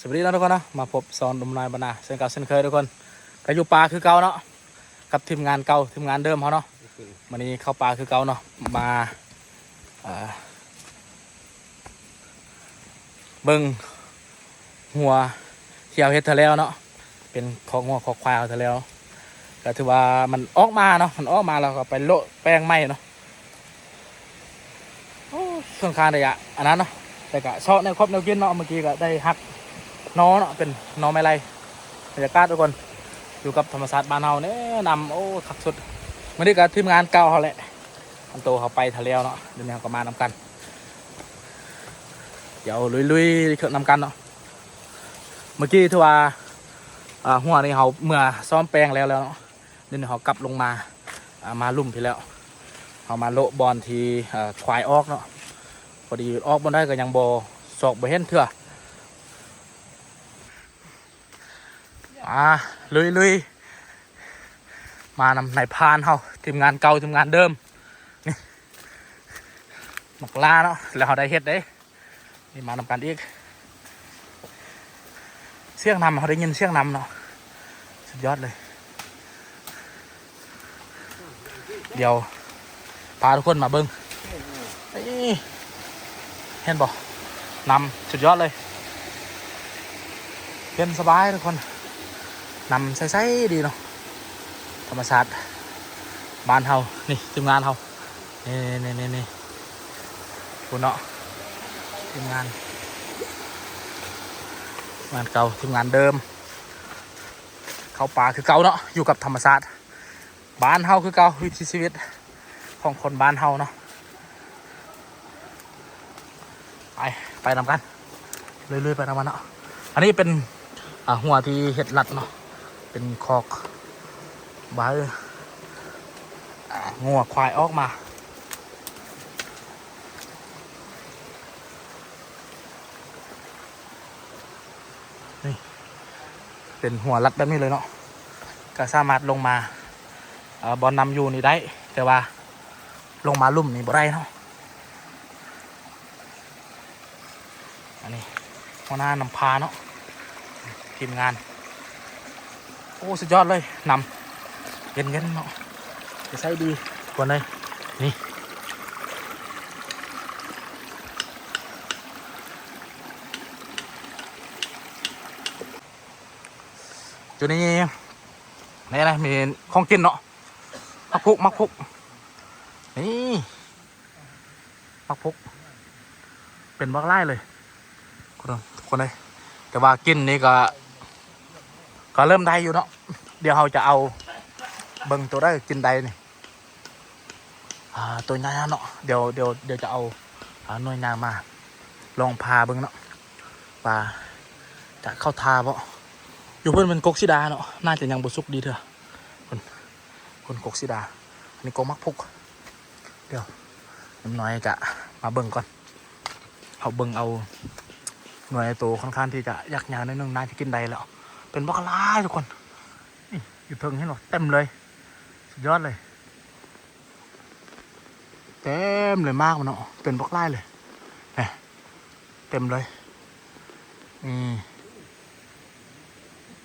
ສະບາຍດີເນາະທຸກຄົນເນາະ ມາພົບຊ່ອງໜຸ່ມນ້ອຍບ້ານນາເຊັ່ນເກົ່າເຊັ່ນເຄີຍທຸກຄົນ ກໍຢູ່ປ່າຄືເກົ່າເນາະ ກັບທີມງານເກົ່າ ທີມງານເດີມເຮົາເນາະ. ມື້ນີ້ເຂົ້າປ່າຄືເກົ່າເນາະ ມາ ເອີ ເບິ່ງ ຫົວທີ່ເຮົາເຮັດເທື່ອແລ້ວເນາະ ເປັນຄອກງົວຄອກຄວາຍເຮົາເທື່ອແລ້ວ ກໍຖືວ່າມັນອອກມາເນາະ ມັນອອກມາແລ້ວກໍໄປໂລະແປງໃໝ່ເນາະ. ໂອ້ ຂ້ອນຂ້າງໄດ້ອະ ອັນນັ້ນເນາະ ແຕ່ກະເຊາະແນວຄົບແນວກິນເນາະ. ເມື່ອກີ້ກໍໄດ້ຫັກໜໍ່ເນາະ ເປັນໜໍ່ໄມ້ໄລ່. ບັນຍາກາດທຸກຄົນ ຢູ່ກັບທຳມະຊາດບ້ານເຮົາແນ່ນຳ ໂອ້ ຄັກສຸດ. ມື້ນີ້ກໍທີມງານເກົ່າເຮົາແຫຼະ ອັນໂຕເຮົາໄປຖ້າແລ້ວເນາະ ດຽວນີ້ເຮົາກໍມານຳກັນ ດຽວລຸຍໆນຳກັນເນາະ. ເມື່ອກີ້ຖືວ່າ ອ່າ ຫົວນີ້ເຮົາເມືອຊ້ອມແປງແລ້ວແລ້ວເນາະ ດຽວນີ້ເຮົາກັບລົງມາ ອ່າ ມາລຸ່ມພີ້ແລ້ວ ເຮົາມາໂລະບ່ອນທີ່ ເອີ ຄວາຍອອກເນາະ. ພໍດີອອກບ່ອນໃດກໍຍັງບໍ່ ຊອກບໍ່ເຫັນເທື່ອ. ອ່າ ລຸຍໆ ມານຳນາຍພານເຮົາ ທີມງານເກົ່າ ທີມງານເດີມ ນີ້ ບັກຫຼ້າເນາະ ແລ້ວເຮົາໄດ້ເຮັດເດ້. ນີ້ມານຳກັນອີກ ສຽງນຳ ເຮົາໄດ້ຍິນສຽງນຳເນາະ ສຸດຍອດເລີຍ. ດຽວພາທຸກຄົນມາເບິ່ງ ນີ້ ເຫັນບໍ່ ນຳ ສຸດຍອດເລີຍ ເຢັນສະບາຍທຸກຄົນ ນຳໃສໆດີເນາະ ທຳມະຊາດບ້ານເຮົາ. ນີ້ທີມງານເຮົາ ນີ້ໆໆໆ ພຸ້ນເນາະ ທີມງານ ງານເກົ່າ ທີມງານເດີມ ເຂົ້າປ່າຄືເກົ່າເນາະ ຢູ່ກັບທຳມະຊາດບ້ານເຮົາຄືເກົ່າ ວິຖີຊີວິດຂອງຄົນບ້ານເຮົາເນາະ. ໄປ ໄປນຳກັນ ເລື້ອຍໆ ໄປນຳກັນເນາະ. ອັນນີ້ເປັນ ອ່າ ຫົວທີ່ເຮັດລັດເນາະ ເປັນຄອກ ບາ ອ່າ ງົວຄວາຍອອກມາ ນີ້ ເປັນຫົວລັດແບບນີ້ເລີຍເນາະ ກໍສາມາດລົງມາ ເອີ ບ່ອນນຳຢູ່ນີ້ໄດ້ ແຕ່ວ່າລົງມາລຸ່ມນີ້ບໍ່ໄດ້ເນາະ. ອັນນີ້ຫົວໜ້ານຳພາເນາະ ທີມງານ ໂອ້ ສຸດຍອດເລີຍ ນຳ ເຢັນໆເນາະ ໃສດີກ່ອນເລີຍ ນີ້ ຢູ່ນີ້ ນີ້ນະ ມີຂອງກິນເນາະ ໝາກພຸກ ໝາກພຸກ ນີ້ ໝາກພຸກ ເປັນບັກຫຼາຍເລີຍ ທຸກຄົນເອີຍ. ແຕ່ວ່າກິນນີ້ກໍ ກໍເລີ່ມໄດ້ຢູ່ເນາະ. ດຽວເຮົາຈະເອົາ ເບິ່ງໂຕໃດກິນໄດ້ນີ້ ອ່າ ໂຕໃຫຍ່ເນາະ. ດຽວ ດຽວ ດຽວຈະເອົາ ອ່າ ໜ່ວຍຍາງມາລອງຜ່າເບິ່ງເນາະ ວ່າຈະເຂົ້າທ່າບໍ່. ຢູ່ເພິ່ນເປັນກົກສີດາເນາະ ໜ້າຈະຍັງບໍ່ສຸກດີເທື່ອ. ເພິ່ນ ເພິ່ນກົກສີດາ ອັນນີ້ກົກໝາກພຸກ. ດຽວໜ້ອຍກະມາເບິ່ງກ່ອນ ເຮົາເບິ່ງເອົາໜ່ວຍໂຕຂ້ອນຂ້າງທີ່ຈະຢາກຍາວໜ້ອຍໜຶ່ງ ໜ້າຈະກິນໄດ້ແລ້ວ. ເປັນບັກຫຼາຍທຸກຄົນ ນີ້ຢູ່ເທິງເຫັນບໍ່ ເຕັມເລີຍ ສຸດຍອດເລີຍ. ເຕັມເລີຍໝາກມັນເນາະ ເປັນບັກຫຼາຍເລີຍ ແນ່ ເຕັມເລີຍ. ນີ້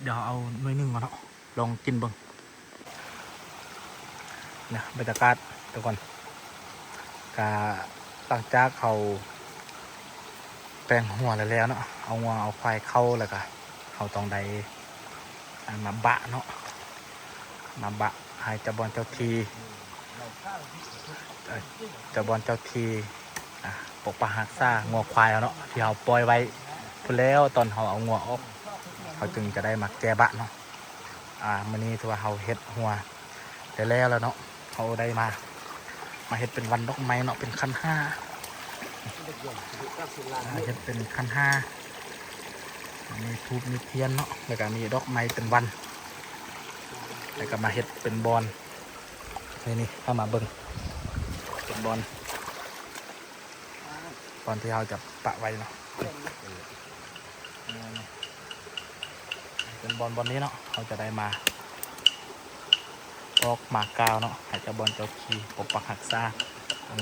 ດຽວເອົາໜ່ວຍໜຶ່ງກ່ອນເນາະ ລອງກິນເບິ່ງ. ນີ້ບັນຍາກາດທຸກຄົນ ກະຫຼັງຈາກເຮົາແປງຫົວແລ້ວໆເນາະ ເອົາງົວເອົາຄວາຍເຂົ້າ ແລ້ວກະເຮົາຕ້ອງໄດ້ ອັນ ມາບະເນາະ ມາບະໃຫ້ເຈົ້າບ່ອນເຈົ້າທີ່ ເອີ ເຈົ້າບ່ອນເຈົ້າທີ່ ອ່າ ປົກປັກຮັກສາງົວຄວາຍເຮົາເນາະ ທີ່ເຮົາປ່ອຍໄວ້ພຸ້ນແລ້ວ. ຕອນເຮົາເອົາງົວອອກ ເຮົາຈຶ່ງຈະໄດ້ມາແກ້ບະເນາະ. ອ່າ ມື້ນີ້ຖືວ່າເຮົາເຮັດຫົວໄດ້ແລ້ວແລ້ວເນາະ ເຮົາໄດ້ມາ ມາເຮັດເປັນວັນດອກໄມ້ເນາະ ເປັນຂັນຫ້າ ອ່າ ເຮັດເປັນຂັນຫ້າ ມີທູບມີທຽນເນາະ ແລ້ວກະມີດອກໄມ້ເປັນວັນ ແລ້ວກະມາເຮັດເປັນບ່ອນ ນີ້ ນີ້ ເຮົາມາເບິ່ງ ເປັນບ່ອນ ບ່ອນທີ່ເຮົາຈະປະໄວ້ເນາະ ເປັນບ່ອນ ບ່ອນນີ້ເນາະ ເຮົາຈະໄດ້ມາບອກມາກ່າວເນາະ ໃຫ້ເຈົ້າບ່ອນເຈົ້າທີ່ປົກປັກຮັກສາ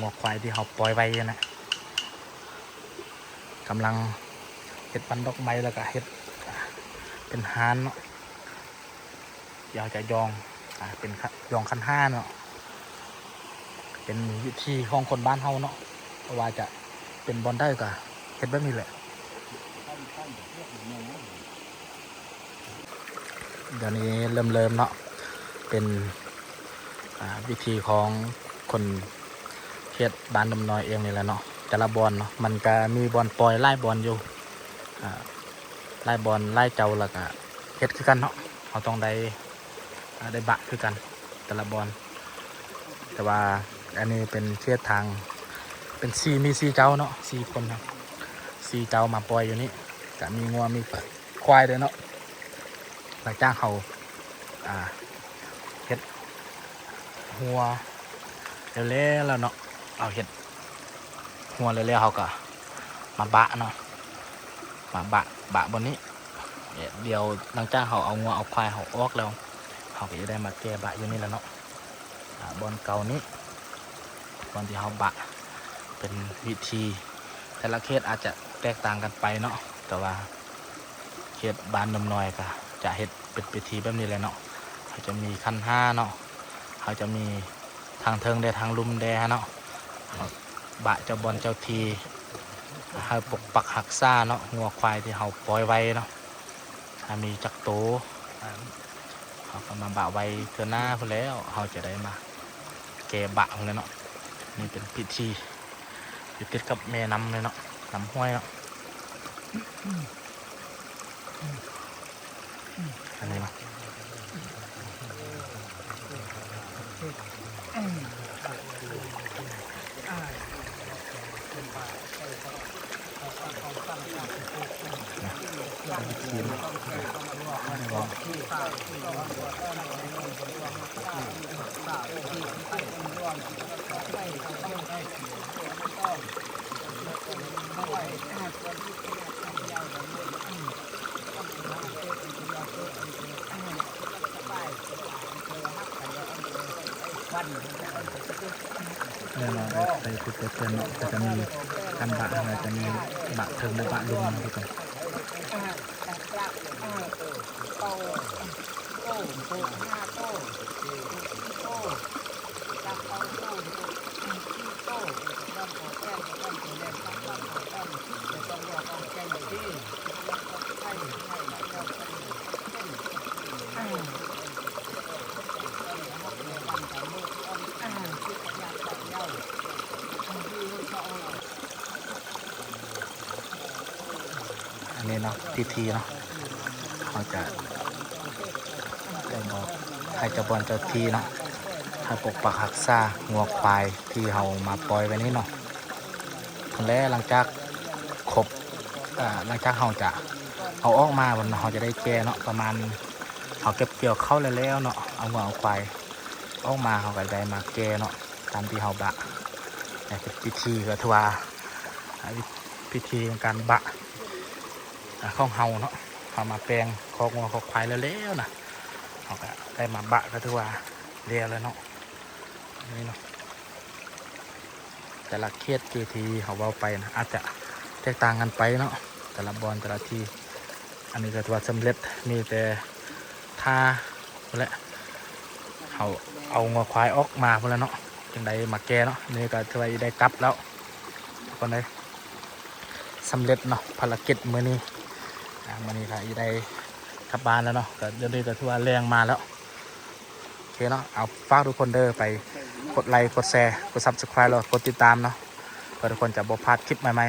ງົວຄວາຍທີ່ເຮົາປ່ອຍໄວ້ຫັ້ນນະ. ກຳລັງ ເຮັດປັນດອກໄມ້ ແລ້ວກໍເຮັດ ອ່າ ເປັນຮ້ານເນາະ ດຽວຈະຢອງ ອ່າ ເປັນ ຂະ ຢອງຂັນຫ້າເນາະ ເປັນວິທີຂອງຄົນບ້ານເຮົາເນາະ ບໍ່ວ່າຈະເປັນບ່ອນໃດກໍເຮັດແບບນີ້ແຫຼະ. ດຽວນີ້ເລີ່ມເລີ່ມເນາະ ເປັນ ອ່າ ວິທີຂອງຄົນເຂດບ້ານດົມນ້ອຍເອງນີ້ແຫຼະເນາະ. ແຕ່ລະບ່ອນເນາະ ມັນກະມີບ່ອນປ່ອຍຫຼາຍບ່ອນຢູ່ ອ່າ ຫຼາຍບ່ອນຫຼາຍເຈົ້າ ແລ້ວກະເຮັດຄືກັນເນາະ. ເຮົາຕ້ອງໄດ້ ອ່າ ໄດ້ບະຄືກັນແຕ່ລະບ່ອນ. ແຕ່ວ່າອັນນີ້ເປັນເຂດທາງ ເປັນສີ່ ມີສີ່ເຈົ້າເນາະ ສີ່ຄົນເນາະ ສີ່ເຈົ້າມາປ່ອຍຢູ່ນີ້ ກະມີງົວມີຄວາຍດ້ວຍເນາະ. ຫຼັງຈາກເຮົາ ອ່າ ເຮັດຮົ້ວແລ້ວໆແລ້ວເນາະ ເຮົາເຮັດຮົ້ວແລ້ວໆ ເຮົາກໍມາບະເນາະ ມາບະ ບະບ່ອນນີ້. ດຽວຫຼັງຈາກເຮົາເອົາງົວເອົາຄວາຍເຮົາອອກແລ້ວ ເຮົາກໍຈະໄດ້ມາແກ່ບະຢູ່ນີ້ແຫຼະເນາະ ອ່າ ບ່ອນເກົ່ານີ້ ບ່ອນທີ່ເຮົາບະ. ເປັນວິທີ ແຕ່ລະເຂດອາດຈະແຕກຕ່າງກັນໄປເນາະ ແຕ່ວ່າເຂດບ້ານດົມນ້ອຍກໍຈະເຮັດເປັນພິທີແບບນີ້ແຫຼະເນາະ. ເຮົາຈະມີຂັນຫ້າເນາະ ເຮົາຈະມີທາງເທິງແດ່ທາງລຸ່ມແດ່ເນາະ ບະເຈົ້າບ່ອນເຈົ້າທີ່ ໃຫ້ປົກປັກຮັກສາເນາະ ງົວຄວາຍທີ່ເຮົາປ່ອຍໄວ້ເນາະ ຖ້າມີຈັກໂຕ ເຮົາກໍມາບະໄວ້ເທື່ອໜ້າພຸ້ນແລ້ວ ເຮົາຈະໄດ້ມາແກ່ບະພຸ້ນແຫຼະເນາະ. ນີ້ເປັນພິທີ ຢູ່ຕິດກັບແມ່ນ້ຳເລີຍເນາະ ນ້ຳຫ້ວຍເນາະ ອັນນີ້ເນາະ. ແນ່ນອນ ໄປ ໄປ ໄປເພື່ອນເນາະ ກໍຈະມີການບະ ແລ້ວຈະມີບະເທິງ ແລະ ບະລຸ່ມຄືກັນ. ອັນນີ້ເນາະ ພິທີເນາະ ເຮົາຈະໄດ້ບອກໃຫ້ເຈົ້າບ່ອນເຈົ້າທີ່ເນາະ ໃຫ້ປົກປັກຮັກສາງົວຄວາຍທີ່ເຮົາມາປ່ອຍໄວ້ນີ້ເນາະ. ແລະ ຫຼັງຈາກຄົບ ເອີ ຫຼັງຈາກເຮົາຈະເອົາອອກມາ ເຮົາຈະໄດ້ແກ່ເນາະ ປະມານເຮົາເກັບກ່ຽວເຂົ້າແລ້ວໆເນາະ ເອົາງົວເອົາຄວາຍອອກມາ ເຮົາກໍໄດ້ມາແກ່ເນາະ ຕາມທີ່ເຮົາບະ. ໃນພິທີກໍຖືວ່າ ພິ ພິທີການບະ ອາ ຂອງເຮົາເນາະ ເຮົາມາແປງຄອກງົວຄອກຄວາຍແລ້ວໆນະ ເຮົາກໍໄດ້ມາບະ ກໍຖືວ່າແລ້ວແລ້ວເນາະ. ນີ້ເນາະ ແຕ່ລະເຂດຄືທີ່ເຮົາເວົ້າໄປນະ ອາດຈະແຕກຕ່າງກັນໄປເນາະ ແຕ່ລະບ່ອນແຕ່ລະທີ່. ອັນນີ້ກໍຖືວ່າສຳເລັດ ມີແຕ່ຖ້າພຸ້ນແຫຼະ ເຮົາເອົາງົວຄວາຍອອກມາພຸ້ນແຫຼະເນາະ ຈຶ່ງໄດ້ມາແກ່ເນາະ. ນີ້ກໍຖືວ່າອີ່ໄດ້ກັບແລ້ວ ທຸກຄົນເອີຍ ສຳເລັດເນາະ ພາລະກິດມື້ນີ້. ອາ ມື້ນີ້ກໍອີ່ໄດ້ກັບບ້ານແລ້ວເນາະ ກໍດຽວນີ້ກໍຖືວ່າແລງມາແລ້ວ. ໂອເຄເນາະ ເອົາ ຝາກທຸກຄົນເດີ ໄປກົດໄລ ກົດແຊ ກົດ Subscribe ແລ້ວກົດຕິດຕາມເນາະ ເພື່ອທຸກຄົນຈະບໍ່ພາດຄລິບໃໝ່